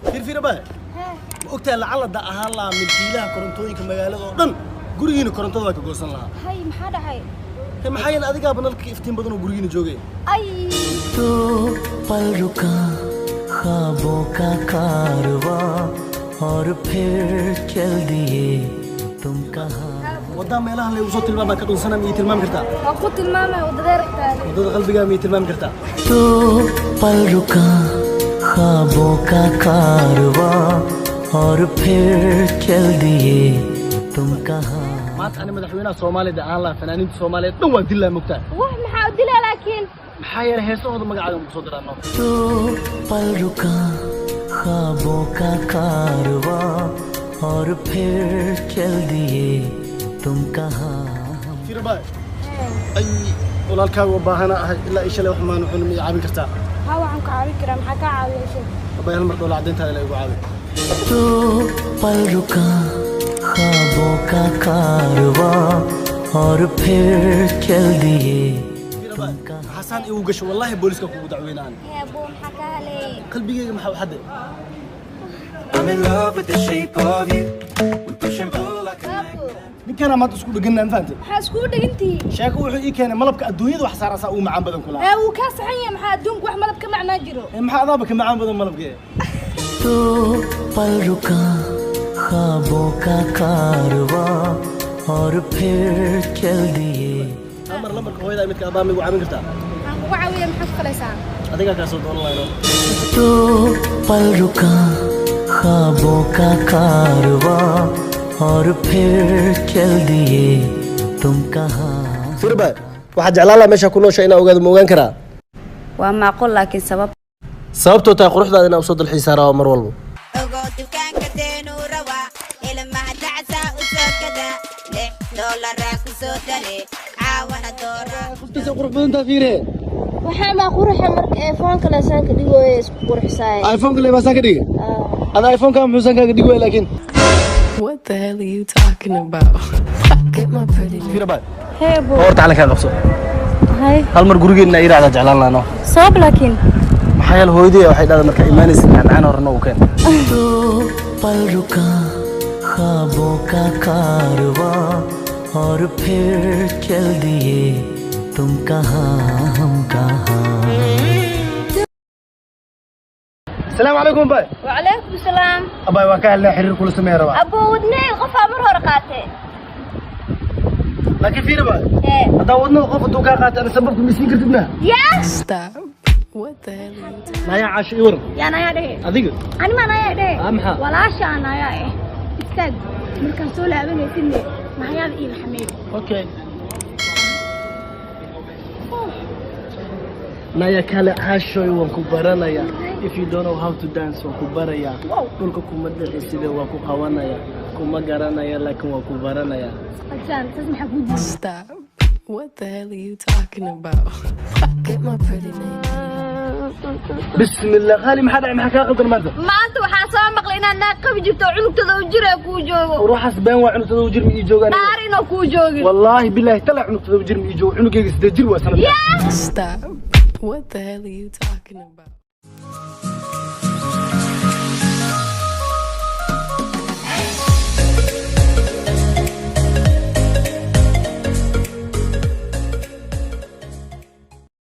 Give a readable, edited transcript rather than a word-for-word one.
Fiir, abaa, ma ogtahay lacalada ahaan lahaa milkiilaha korontooyinka magaalada oo dhan, gurigiina korontada waa ka goosan lahaa. Hay, maxaa dhacay? He, maxaa yeelay adigaaba nalka iftiin badan oo gurigiina joogay. Ay. तो पल रुका ख्वाबों का कारवां और फिर चल दिए, तुम कहाँ? Waddaa meelahan la igu soo tilmaamaa ka dhunsana, ma ii tilmaami kartaa? Waa ku tilmaamaya, wadadee rabtaa? Waddada qalbigaa ma ii tilmaami kartaa? तो पल रुका ख्वाबों का कारवां और फिर चल दिए, तुम कहाँ? Maanta ani madaxweynaha Soomaalida aan lahaa, fanaaniinta Soomaaliyeed dhan waa dillaa, mogtahay? Wax maxaa u dilaa laakiin? Maxaa yeelay heesahooda magacaaga ku soo diraano. तो पल रुका ख्वाबों का कारवां और फिर चल दिए, तुम कहाँ? Fiir, abaa, ay, walaalkaaga waa baahana ahay, ilaa ii shalay wax maanu cunin. Ma ii caawin kartaa? Haa, waxaan ku caawin karaa. Maxaa kaa caawiya, sheeg? Abaa, hal mar dhoola caddayntaada ila igu caawi. तो पल रुका ख्वाबों का कारवां और फिर चल दिए। Fiir, abaa, xasaan igu gasho, wallaahi booliska kugu dacweynaan. Hee, buu, maxaa kaa haleeyay? Qalbigayga maxaa u xadday? I'm in love with the shape of you. We push and pull like a Aabo. Ninkanaa maanta isku dheganaa, ma fahantay? Maxaa iskugu dhegantihiin? Sheeko wuxuu ii keenay malabka adduunyada wax saarasaa ugu macaan badan kula. Ee, wuu kaa saxan yahay. Maxaa adduunka wax malab ka macnaa jiro? Ee, maxaa adaaba ka macaan badan malabka? तो पल रुका ख्वाबों का कारवां और फिर चल दिए। Hal mar lambarka hooyadaa, midka abbaa, ma igu caawin kartaa? Maxaan kugu caawiya? Maxaa ku falaysaa? Adigaa kaa soo doonan layno. तो पल रुका ख्वाबों का कारवां और फिर चल दिए, तुम कहाँ? Fiir, abaa, waxaa jeclaan lahaa meesha ku noosha inaa ogaado. Ma ogaan karaa? Waa macquul, laakiin sabab? Sababtoo tahay quruxdaada inaa usoo dalxiisaa rabaa mar walba. Ogow, dukaanka deenuu rawaa, ilmaha dacsaa u soo gada, $6 ku soo dare, caawana doora. Qoftaasay qurux badan taha, fiire. Waxaa maa quruxa marka iPhone-ka leesaan ka dhigooya isku qurxisaay. iPhone-ka leebaasan ka dhigay ada iPhone-ka muxuusan kaaga dhigi waaya laakiin? What the hell are you talking about? Get my pretty Fiir, abaa. Hee, buu. Horta calankaa qabso. Hay. Hal mar gurigeena ii raacdaa jeclaan lahaa, no? Sabab laakiin? Maxaa yeele hooyadii waxay dhahdaa markaa imaanaysid macmacaan hore noogu keen. तो पल रुका ख्वाबों का कारवां और फिर चल दिए, तुम कहाँ, हम कहाँ? Asalaamu calaykum, abay. Wacalaykum salaam. Abay, waan ka helnaa, xiriir kula sameeya rabaa. Abuu, wadney qofaa mar hore qaatee. Laakiin fiir, abay. Hee. Haddaa wadnada qof hadduu kaa qaata, ana sababka ma siin kartid maha? Yaa. Stop. What the hell are you talking Nayaa Caasho, ii waran. Yaa nayaa dhehe? Adiga. Ani maa nayaa dhehe? Aa, maxaa? Walaashaa nayaa eh. Istaag, markaan soo laabanaysidne nahayaada ii laxameeyo. Okay, naya kale Caashoy, waan ku baranaya. If you don't know how to dance, waan ku baraya. Dhulka kuma dhici sida, waan ku qabanaya. Kuma garanaya, laakiin waan ku baranaya. Qajaan saas maxaa kuu diiday? Stop. What the hell are you talking about? Get my pretty name. Bismillah, qaali, maxaa dhacay? Maxaa kaa qaldan maanta? Maanta waxaa soo maqlay inaad naag qabi jirto oo cunugtada u jira kuu joogo. Ruuxaas been waa, cunugtada u jir ma ii joogaan. Dhaar inoo kuu joogin. Wallaahi bilaahi tala, cunugtada u jir ma ii joogo. Cunugayga 8 jir waa sanadkan. Stop. What the hell are you talking about?